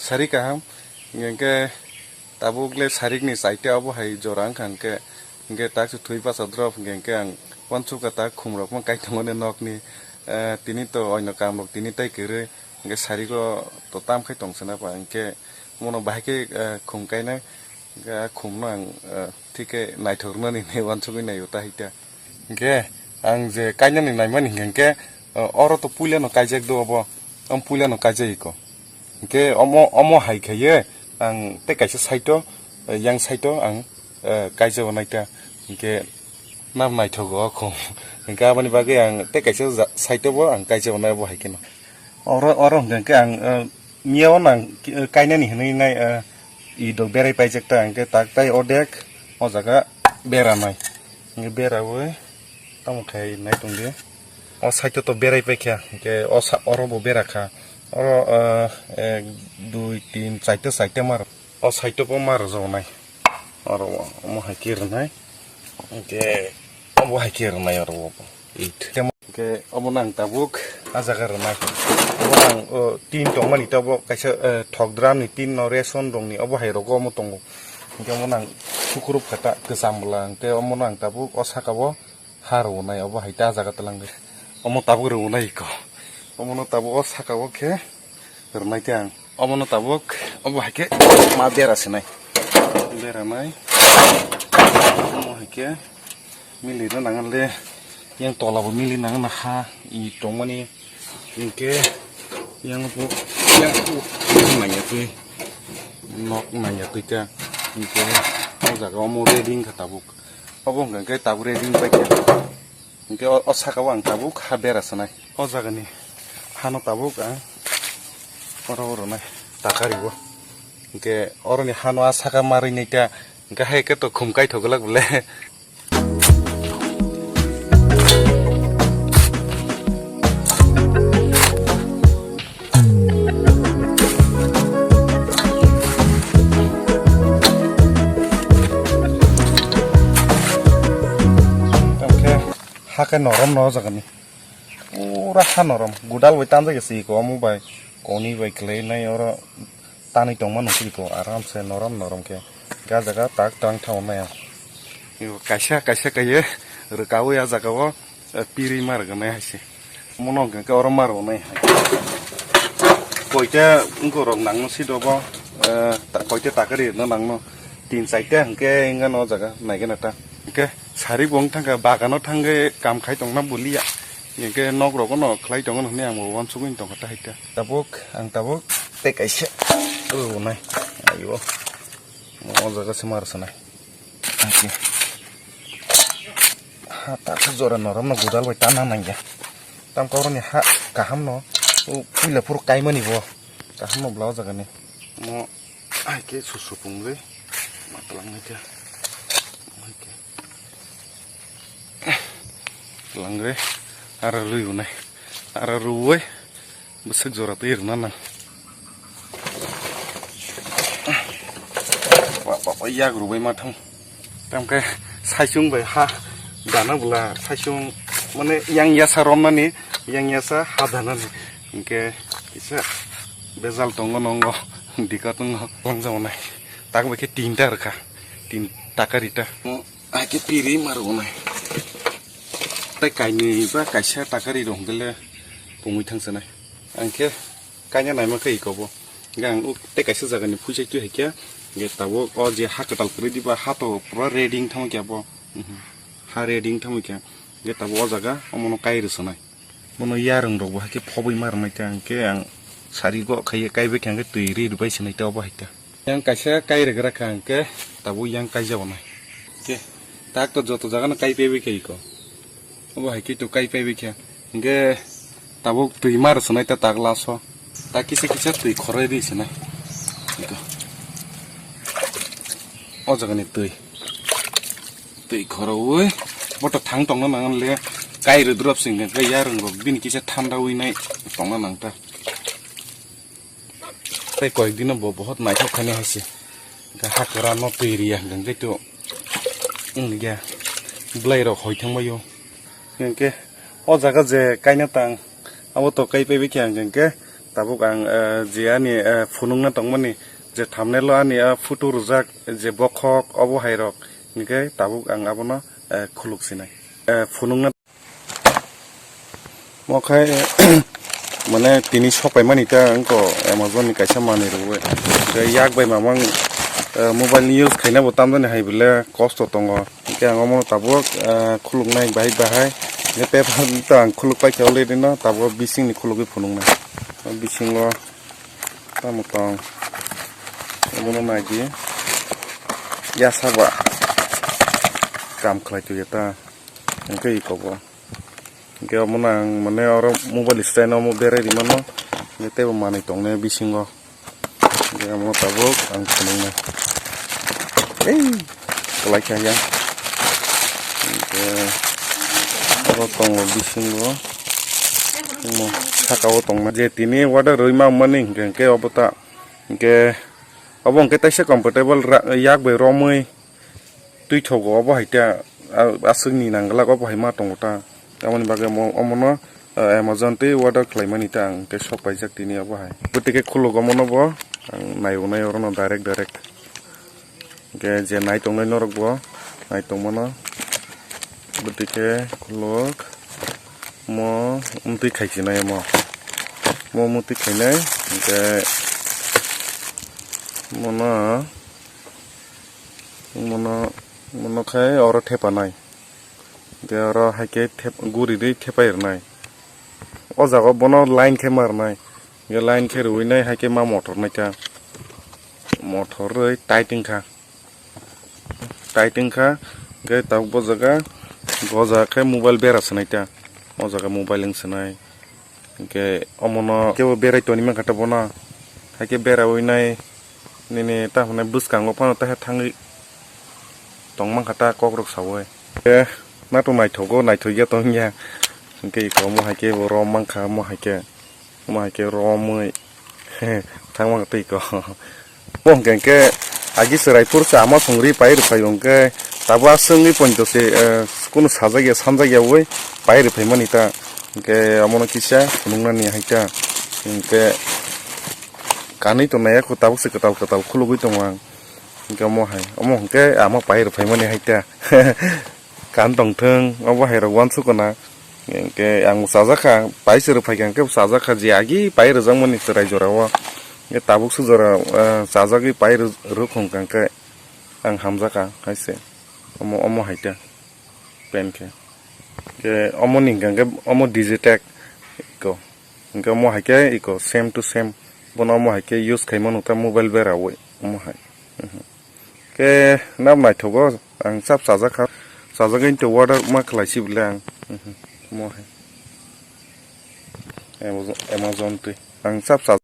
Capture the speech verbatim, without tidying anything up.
Sari kaham, hingke tabuk le sarik ni saite abo hai jora wngkha hingke, hingke tak se thwi basa drop hingke, hingke ang uansuk ka tak khum rok ma kaitongo ne nok ni, eh, tini to oino kam rok tini tai kwrwi hingke sari go to tam khai tong se na pa hingke mono bahai khe, eh, khum kainai. Ga khumno ang, eh, thike naithok rwnani hinwi uansugwi naio ta hita. Hingke ang je kainani naimani hingke, eh, oro to puilano kaijak do obo, om puilano kaijak iko. Hingke omo, omo hai khaiye ang tei kaisa side o, eh, yang side o ang, eh, kaijak o naita. Hingke nam naithogo o khum. Hingke aboni bagwi ang tei kaisa ja-, side o bo ang kaijak o nai obo hai kheno. Oro, oro hingke ang, eh, Mia o nang, eh, kainani hinwi nai, eh, i dok berai paijak ta, hingke tak tai odek o jaga bera nai. Hingke bera oi tamo khai nai tong di. O side o to berai paikha, hingke o sa-, oro bo bera kha. Oro, eh, ek, dui, tin, chaita, chaita mar. O side o bo mar rwjak nai. Oro o, omo hai khe rwnai. Hingke obo hai khe rwnai oro o. Eight. Temo hingke obo nang tabuk a jaga rwnai. Obo nang, o, tin tongmani tabuk kaisa, eh, thok drum ni tin no ration rong ni obo hai rogo omo tongo. Hingke omo nang sukurup khe ta kwcham bwla hingke omo nang tabuk o saka o ha rwnai obo hai ta jaga twlang de. Omo tabuk rwnai ko. Omo no tabuk o saka o khe rwnai khe ang. Omono tabuk, obo hai khe ma bera sinai. Bera nai. Omo hai khe mili rw nang le, yang tola bo mili nang na ha, i tongmani, hingke yang bo, yang bo, nang ya twi, nok nang ya twi khe, hingke o jaga omo ready wngkha tabuk. Obo hwnka khe tabuk ready wngpai khe. Hingke o, o saka o ang tabuk ha bera sanai. O jaga ni hano tabuk ang oro oro nai takari o. Hingke oro ni hano a saka marui nai ta hingke hai khe to khum kaithok glak bole. Tamkhe ha khe norom no o jaga ni. Pura ha norom. Gudal bai tanjak ya se ko omo bai. Koni bai kwlai nai oro tanwi tongma nukli ko aram se norom norom khe. Ga jaga tak tang thang nai. Kaisa, kaisa kaiye rwkaui a jaga o. Eh, piri mar ganai hai se. Mono hwnkhe oro mar ganai hai. Koita wngko rok nangno sidi obo, eh, ta-, koita takari rwna nangno. Tin chaita hwnkhe wngano o jaga naigana ta. Hwnkhe sari bo wng thangkha bagano thangwi kam khai tongna buliya. Hwnkhe nok rogono khlai tongo hinwi ang bo uansugwi tongkha ta hai ta. Tabuk, ang tabuk tei kaisa rwnai. Ayo. O jaga se mar sanai. Oke. Ha, ta khe jora norok no gudal bai tanna nangya. Tam kauroni ha kaham no, o puila phuru kaimani bo. Kaham no bla o jaga ni. Mo hai khe susu pungwi ma twlang nai khe. Hai khe. Twlang re, ara rwi unai. Ara rwi. Bwswk jora twi rwna nang. Ba, ba, ba, yak rwbai ma thang. Tamkhe saichung bai ha dana bwla, saichung mane yang yasa romnani, yang yasa ha danani. Hwnkhe kisa bejal tongo nongo, dikkat wngo, langjamonai. Tak bai khe tinta rwkha, tin taka rita. Hai khe piri ma rwnai. Tei kainwi ba kaisa takari rok hwnkhe le pungwi thangsanai. Ang khe kaina naima khe iko bo. Hwnkhe ang uk tei kaisa jagani phuisai twi hai khe, hwnkhe tabuk o je ha kwtal kwrwi diba ha to pura ready wng thangwi khe bo. Mhm. Ha ready wng thangwi khe. Hwnkhe tabuk o jaga omono kai rwsonai. Bono yarwng rok bo hai khe phobwi ma rwnai khe, hwnkhe ang sari go khaiye kaibai khe hwnkhe twi ri rwbai se nai tei obo hai khe. Yang kaisa kai rwgra kha hwnkhe tabuk yang kaijak nai. Hwnkhe tak to joto jaga no kai paibai khe iko. Obo hai khe to kai paibai khe. Hwnkhe tabuk twi ma rwsonai ta tak last o. Ta kisa kisa twi khoroi ri swnai. Iko. O jaga ni twi. Twi khoroi. Bo to thang tongna nang le kai rw drop sing khe yarwng rok bini kisa thanda wi nai tongna nang ta. Tei koyek dino bo bohot naithok khainai hai se. Hwnkhe ha kwran no twi riya hwnkhe to wngya bwlai rok hoi thangbai o. Hwnkhe o jaga je kaina tang abo to kai paibai khe hwnkhe Tabuk ang, eh, je ani, eh, phunukna tongmani, je thumbnail o ani, eh, photo rwjak, je bokhok, obo hai rok, hinkhe tabuk ang abono, eh, khuluk sinai. Eh, phunukna mo khai, mane tini sopaimani ta wngkha Amazon ni kaisa manwi rwwi. Hinkhe yak bai mamang, eh, mobile ni use khaina bo tamjani hai bole kosto tongo. Hinkhe ang omono tabuk, ah, khuluknai bahai bahai. Hinkhe paper ta ang khuluk paikha already no, tabuk bisingni khulugwi phunuknai. Bisingo tamo tong. Omono naidi. Yasa ba. Kam khlai tuya ta. Hinkhe iko bo. Hinkhe omono ang mane oro mobile stand omo berai rimano. Hinkhe teibo manwi tongnai bisingo. Hinkhe omo tabuk ang phunuknai. Ei, kwlai kha ya. Hinkhe oro tongo bisingo. Omo saka o tongna. Je tini order rwi ma mani hinkhe, hinkhe obo ta. Hinkhe obo hinkhe taisa comfortable ra-, yak bai romwi. Twi thogo obo hai ta, a-, aswk ni nang glak obo hai ma tongo ta. Tamoni bagwi omo, omono, ah, Amazon tei order khlaimani ta ang tei sok paijak tini obo hai. Bwtwi khe khuluk omono bo ang naio nai orono direct direct. Hinkhe je nai tongnai norok bo nai tongmano. Bwtwi khe khuluk mo mtwi khai sinai mo. Mo mtwi khainai hinkhe mono Mono, mono khai oro thepanai. Hinkhe oro hai khe thep-, guri rwi thepai rwnai. O jaga o bono line khe ma rwnai. Hinkhe line khe rwinai hai khe ma motor naikha. Motor rwi tight wngkha. Tight wngkha. Hinkhe tabuk bo jaga, bo jaga khe mobile bera swnai ta. O jaga mobile wng swnai. Hinkhe omono kebo berai toni mankha ta bono. Hai khe berawi nai nini ta hwnwi bwskango phano ta thangwi tong mankha ta kokrok sawi. Khe nato naithogo, naithokya tongya. Hinkhe iko omo hai khe bo rom mankha, omo hai khe, omo hai khe romwi thang mankha tei iko. Bo hwnkhe hwnkhe agi chwrai phuru chama songri pai rwphai hwnkhe tabuk aswk wngwi poito se, eh, kunu sajak ya sanjak ya wi pai rwphai mani ta. Hwnkhe omono kisa phunuknani hai ta. Hwnkhe kanwi tongnai ya khu tabuk se kwtal kwtal khulugwi tongo ang. Hwnkhe omo hai, omo hwnkhe ama pai rwphai mani hai ta. Kan tongthwng, obo hai rok uansukuna. Hinkhe ang bo chajakha, pai se rwphaikha, hinkhe bo chajakha, je agi pai rwjakmani chwrai jorao. Hinkhe tabuk se jora, ah, chajagwi pai rw-, rwkhong kha, hinkhe ang hamjakha, hai se. Omo, omo hai ta, pen khe. Hinkhe omoni hinkhe, hinkhe omo Digitech ko. Hinkhe omo hai khe iko same to same. Bono omo hai khe use khaimano ta mobile berawi. Omo hai. Mhm. Khe nab naithogo ang chap chajakha. Chajagwi to order ma khlai si bwle ang. Mhm. Omo hai. Amazon, Amazon twi. Ang chap chajak.